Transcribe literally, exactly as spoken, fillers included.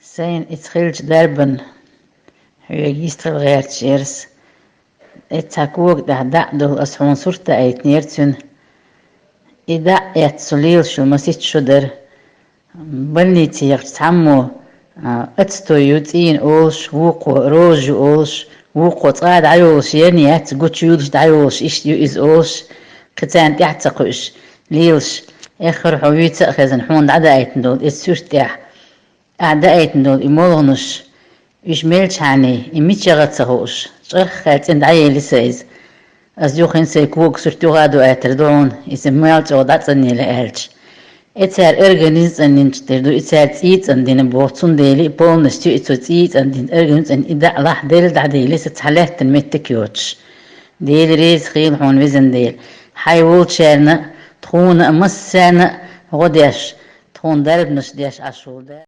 Сайна иза хилча дарбан хьоьга йистхила гӀерташ яр со. Э, цхьа кога тӀехь даӀ долу ас хьуна сурт даийтинера цуьнан. И даӀ эцна цу лелаш йолу масех шо дара. Больнице яхча цхьаммо, а, ацетон ю цӀийнан олуш, вукхо роза ю олуш, вукхо цкъа а дӀайолуш, ерна яц, гучуйолуш дӀайолуш, иштта ю иза олуш, кхин царна тӀаьхьа ца кхуьуш, лелаш. Эххар хьо вуьйца а хезна, хьуна дӀадаийтина долу иза сурт тӀехь. Ахь даийтина долу и молханаш, уьш мелчхьаний, и мича яхар ца хууш, чӀарх а хаьлла цӀена дӀаели сан иза. Ас юххехь сайн кога сурт юха а ду аьттар ду хьуна, иза мел чӀогӀа дӀа а цӀанъелла аьлча. И цара организм цӀанйинчу тера ду, и цара цӀий цӀандина боху, цундела и полностью и цо цӀий цӀандина, организм цӀандина, и даӀ лахь делла дӀадели сан цхьа лаьттан меттиг йоцуш. Дела реза хуьлда хьуна, везан Дела. Хьайн волчарна а, тхуна а, массарна а гӀо деш, тхуна дарбанаш деш Ӏаш волу Дела.